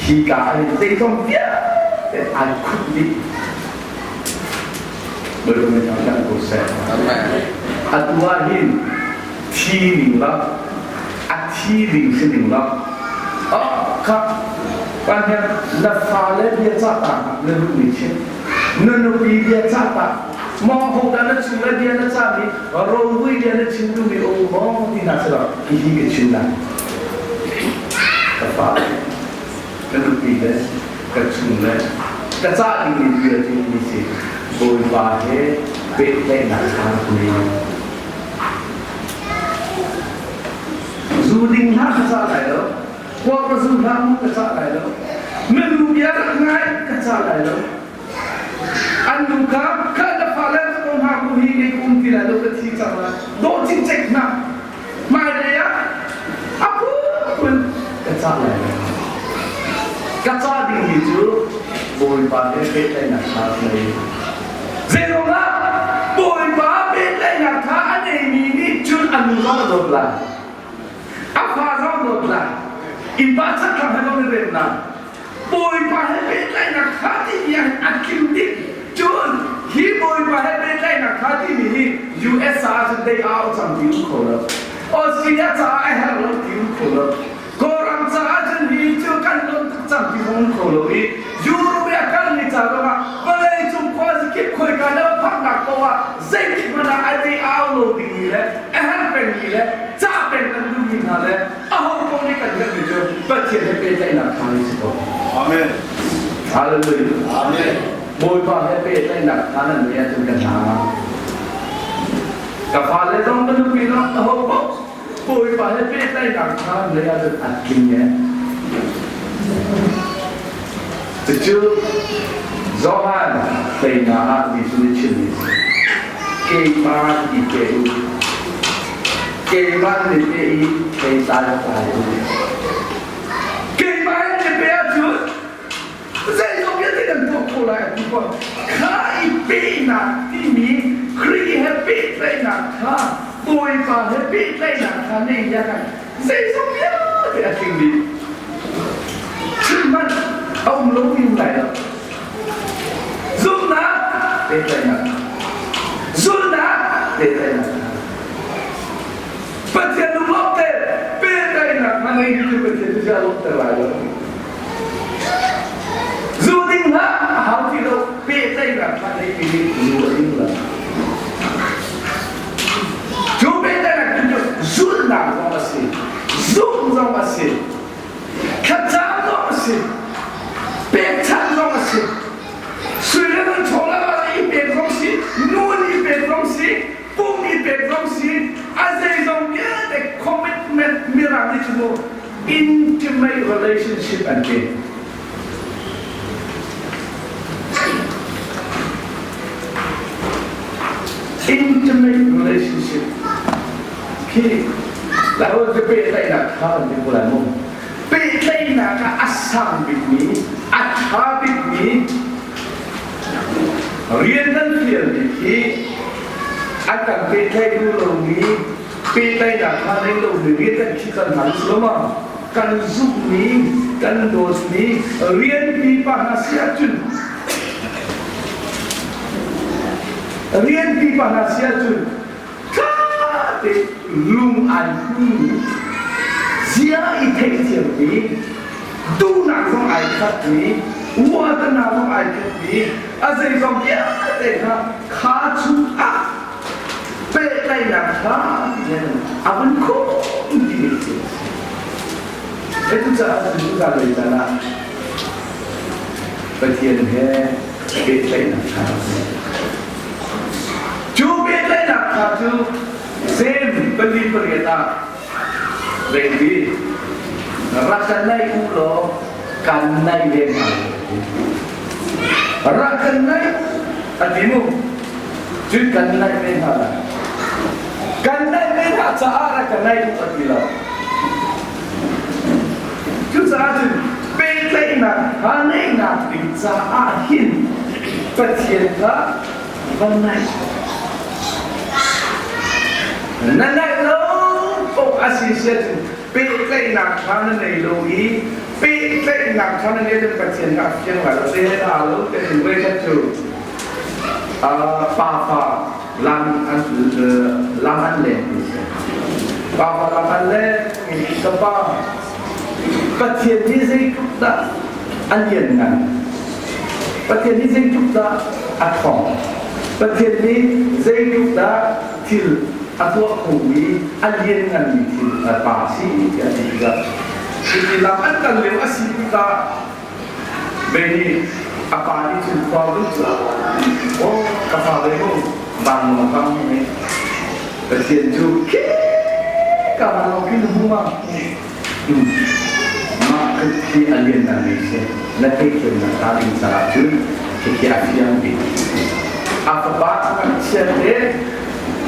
Hi ka ah hin zeizong vialte an khup dih. Bawipa min thangṭhat ko seh. Amen. Atu ah hin thi ning la, a thi ding si ning la. Ah, kha kan hian na fale bia cah ta na duhmi chim. Na nupi bia cah ta. Maw ho dah na chung le bia na cahmi rovui bia na chim duhmi a um maw ti hna selaw hihi ka chim lai. Ka fale, ka nupi le ka chung le ka cah dingmi bia cu mi si Bawipa he pehtlaihnak ṭha ngei. Zu ding hlah ka cah lai lo. Khua ka zu hlah mu ka cah lai lo. Na nu bia rak ngai ka cah lai lo. An nu kha kha na fale ka ko hna ku hi kei ka um ti lai lo ka thi cang lai. Dawh cikcek hna. Hmailei ah a phunphun ka cah lai lo. Ka cah dingmi cu Bawipa he pehtlaihnak ṭha ngei. Zeiruangah Bawipa pehtlaihnak ṭha a neimi nih cun a nu zong a dawt lai. A fa zong a dawt lai. Innpa chakthlang he zong i rem lai. Bawipa he pehtlaihnak ṭha timi ah hin a tling dih. Cun hi Bawipa he pehtlaihnak ṭha timi hi US ah cun dei au cang ti um kho lo. Australia caah a herh lo ti um kho lo. Kawlram caah cun hi cu kan lawm tuk cang ti zong um kho lo i Europe i a kalmi ca zongah vawleicung khuazakip khoika le phaknak paoh ah zeitik hmanh ah a dei au lo dingmi le a herh pengmi le cah peng kan duhmi hna le aho paoh nih kan herhmi cu Pathian he pehtlaihnak ṭha ni si ko. Amen. Hallelujah. Amen. Bawipa he pehtlaihnak ṭha nan ngeih ahcun kan hna. Ka fale zong ka nupi zong aho paoh Bawipa he pehtlaihnak ṭha nan ngeih ahcun a tling e. Cucu Johan teinak ah Jesuh nih chimmi a si. Keimah i pe u. Keimah nih pe i kei tlai tlai u. Keimah in pe ahcun zeizong vialte kan tuah kho lai a ti ko. Kha i pehnak timi Khrih he pehtlaihnak kha Bawipa he pehtlaihnak kha nei ya kan zeizong vialte a tling dih. Chim hmanh a um lo mi um lai lo. Zumhnak pehtlaihnak zulhnak pehtlaihnak Pathian lunglawmh te pehtlaihnak hna ngei cu Pathian cu ziah lawmhter lai lo. Zu ding hlah a hau ti lo pehtlaihnak hna ngei mi nih zu a ding lo. Cu pehtlaihnak cu zulhnak zong a si, zumh zong a si, thlacam zong a si, pekchanh zong a si. Sui le ngun chaw le va i pek zong si, nun i pek zong si, pum i pek zong si, a zeizong vialte commitment mirang nih cun mu intimate relationship an ti. Intimate relationship khi Lai cu pehtlaihnak kha an ti ko lai mu. Pehtlaihnak ah a sang bikmi, a ṭha bikmi rian kan fialmi khi a kan pehtlaih duh lomi pehtlaihnak kha nei lomi rian kan khih cang hna si lo ma? Kan zumhmi, kan dawtmi rian pipa hna si ahcun rian pipa hna si ahcun ṭha tein lung ai hmumi zia i theihthiammi duhnak zong ai khatmi uatnak zong ai khatmi a zeizong vialte kha kha chungah pehtlaihnak ṭha tein a vun khum timi khi a si. Atu caah cun cuka lei caan ah Pathian he pehtlaihnak ṭha a si. Cu pehtlaihnak kha cu Sem 48 ah rengpi rak kan naih u law kan naih ve hna. Rak kan naih a ti mu. Cun kan naih ve hna lai. Kan naih ve hna caah rak kan naih u a ti lo. Cucaah cun pehtlaihnak ha neihnak ding caah hin Pathian kha van naih. Na naih lo paoh a si sia cun pehtlaihnak ṭha na nei lo i Pehtlaihnak kha na ngeih cun Pathian kha a fiang lai lo. Te aa lo te in voikhat cu pa fa lam an lam an leng ti si. Pa fa lam an leng ka pa Pathian hi zeitluk dah a lianngan? Pathian hi zeitluk dah a ṭhawng? Pathian nih zeitluk dah thil a tuah khomi a liannganmi thil pa si tiah ti tikah cuti lam an kal lio a si tikah Mei nih a pa nih cun khua vun cu aw ka fa ve mu vanlawng kang ni Pathian cu khi ka vanlawng khi na hmu ma mah khi a lianngan mi si na theithiamnak ta ding caah cun khikhi a fiang bik a fapa ngakchia te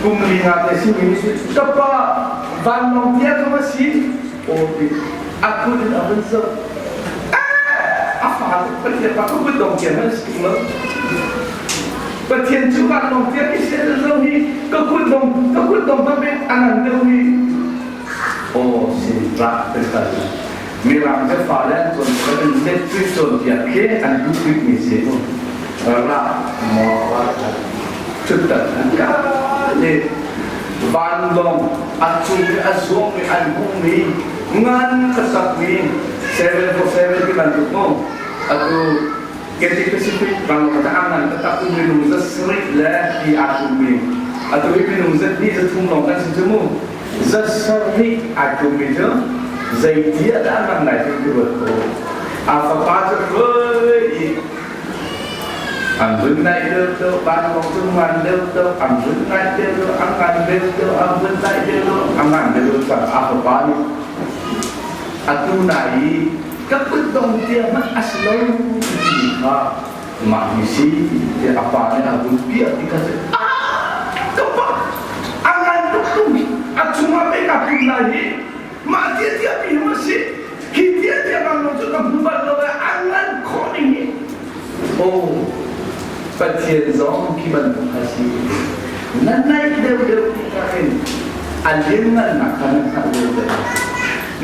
kum li nga te si mi nih ka pa vanlawng tia ka ma si aw ti a kut in a vun zoh a fa Pathian pa ka kut dong tiang an si lo Pathian cu vanlawng tia ki se zo hi ka kut dong ka kut dong ba bek anan deuh hi aw sin ra te kal Mirang cu fale an cawn in Netflix cawnpiak khi an duh bikmi si. Rah maw rah ṭhutdan an kai i vanlawng a cung i a zuang i an hmuhmi ngan ka sakmi 747 ti bantuk mu atu Cathay Pacific vanlawng ta ngan taktak um minung za sarih le ti aa tummi atu hi minung za hnih za thum lawng kan si cu mu za sarih aa tummi cu zei tia dah an rak nai cu ti ruat ko a fapa cu hruai i an vun naih deuh deuh vanlawng cu ngan deuh deuh an vun naih deuh deuh an ngan deuh deuh an vun naih deuh deuh an ngan deuh deuh cang a fapa nih atu nai i ka kut dong tiang hmanh a si lo ti kha mah hi si tiah a pa nih a vun piah ti kha si ka pa a ngan tuk tung a chungah pei ka pum lai hi mah tia tia pi hmu si hi tia tia bang lo cu ka hmu bal lo a ngan khawh ning hi oh Pathian zong khi bantuk kha si na naih deuh deuh tikah hin a lianngannak kha na hngalh deuh deuh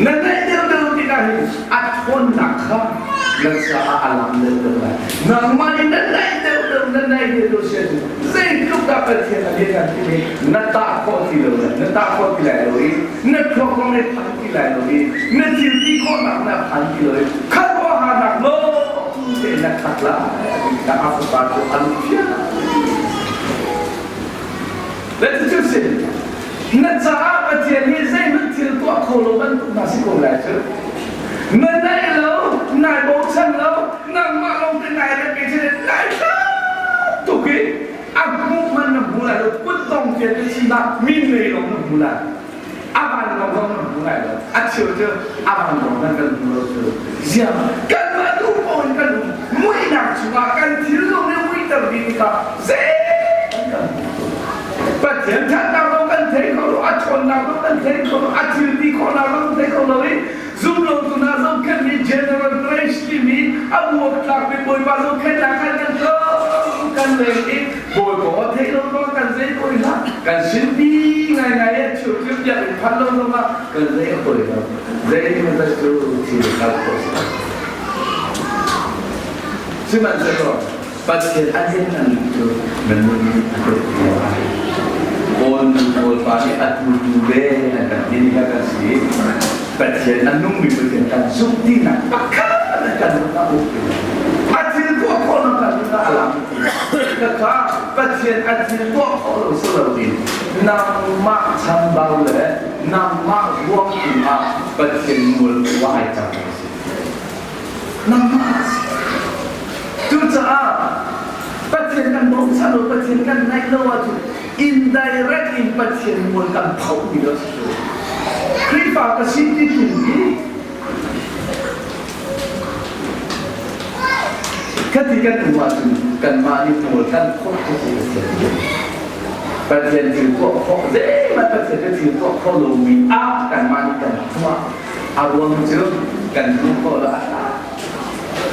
na naih deuh deuh tikah hin a ṭhawnnak kha na caah a lang deuh deuh lai nangmah nih na naih deuh deuh na naih deuh deuh si zeitluk dah Pathian a lianngan timi na tah khawh ti lo na tah khawh ti lai lo i na thluak zong nih phan ti lai lo i na thil ti khawhnak na phan ti lo i kharuahharnak lawng te na khat lai a fapa cu an fiang le cu si na caah Pathian nih zeihmanh thil tuah kho lo bantuk hna si ko lai cu na naih lo nai bochan lo nangmah lawng te nai rem ke nai tuk i a hmuh man na hmu lai lo kut dong te na sinah min ngei lawng na hmu lai a van lawng zong na hmu lai lo a cheu cu a van lawng nan kan hmu lo cu ziang kanmah duh paoh in kan um muihnak chungah kan thil zong nih muihter dih tikah zei kan hmu Pathian thatnak zong kan thei kho lo a ṭhawnnak zong kan thei kho lo a thil ti khawhnak zong thei kho lo i zumlotu hna zohkhenhmi General Grace timi a buaktlakmi Bawipa zohkhenhnak khan kan ko kan leng i Bawipa aw theih lo zong kan zei tawi hlah kan sinpi ngaingai a cheu cu biakinn phan lo zongah kan zei a tawi lo zei cu thil kal khawh si sihmanhsehlaw Pathian a lianngan cu nan nun nih a tluk ti lai. Kawl nu kawl pa nih a tu tu ve an kan ti ni kha kan si. Pathian a nungmi Pathian kan zumh tinak pakhat na kan nun a uk ti. A thil tuah khawh lo kan nun a lang ti. Khakha Pathian a thil tuah khawh lo si lo in nangmah chambau le nangmah ruang tu ah Pathian mual wa ai cang si. Nangmah Cucaah Pathian kan bochan lo, Pathian kan naih lo ahcun indirect in Pathian mual kan phohmi lo si cu. Khrihfa ka si ti tung hi khati kan um ahcun kanmah nih mual kan phoh cu si Pathian. Pathian thil tuah khawh zeihmanh Pathian cu thil tuah khawh lomi ah kanmah nih kan tuah. A ruang cu kan hmuh khawh lo a hlat.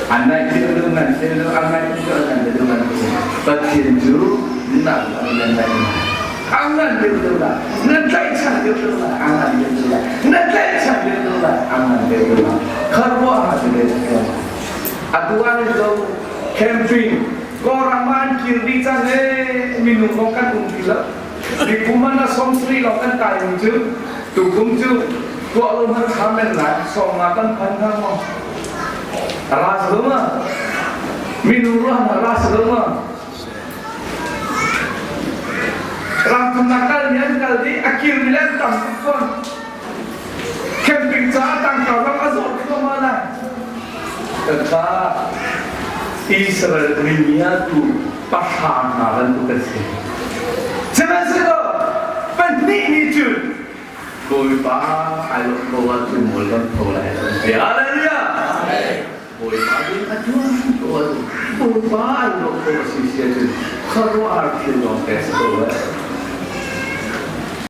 An naih thil lu ngan thil lu an naih thil lu ngan thil lu ngan Pathian cu nang nan naih. A ngan deuh deuh lai. Na tlaihchan deuh deuh lai. A ngan deuh deuh lai. Na tlaihchan deuh deuh lai. A ngan deuh deuh lai. Kharuah ha ti le atu ah ni zo camping Kawlram ah an kir dih cang ee minung kong kan um ti lo. Mikum an 70 lawng kan kai mi cu tukum cu tuah lo hmanh kha men lai 50 kan phan hna maw? Ra si lo ma? Minung ruahnak ra si lo ma? Ramthumnak kal mi an kal dih a kir mi le an tam tuk fawn. Camping caah tangka ram a zawt thluahmah lai. Kaka Israel rimiatu pahra hna bantuk kan si. Sihmanhsehlaw pahnih nih cun Bawipa ai lawmh ko ahcun mual kan tho lai an ti. Hallelujah! Bawipa nih a tuan ko ahcun Bawipa ai lawmh ko a si si ahcun khuaruahhar thil lawng te si ko lai.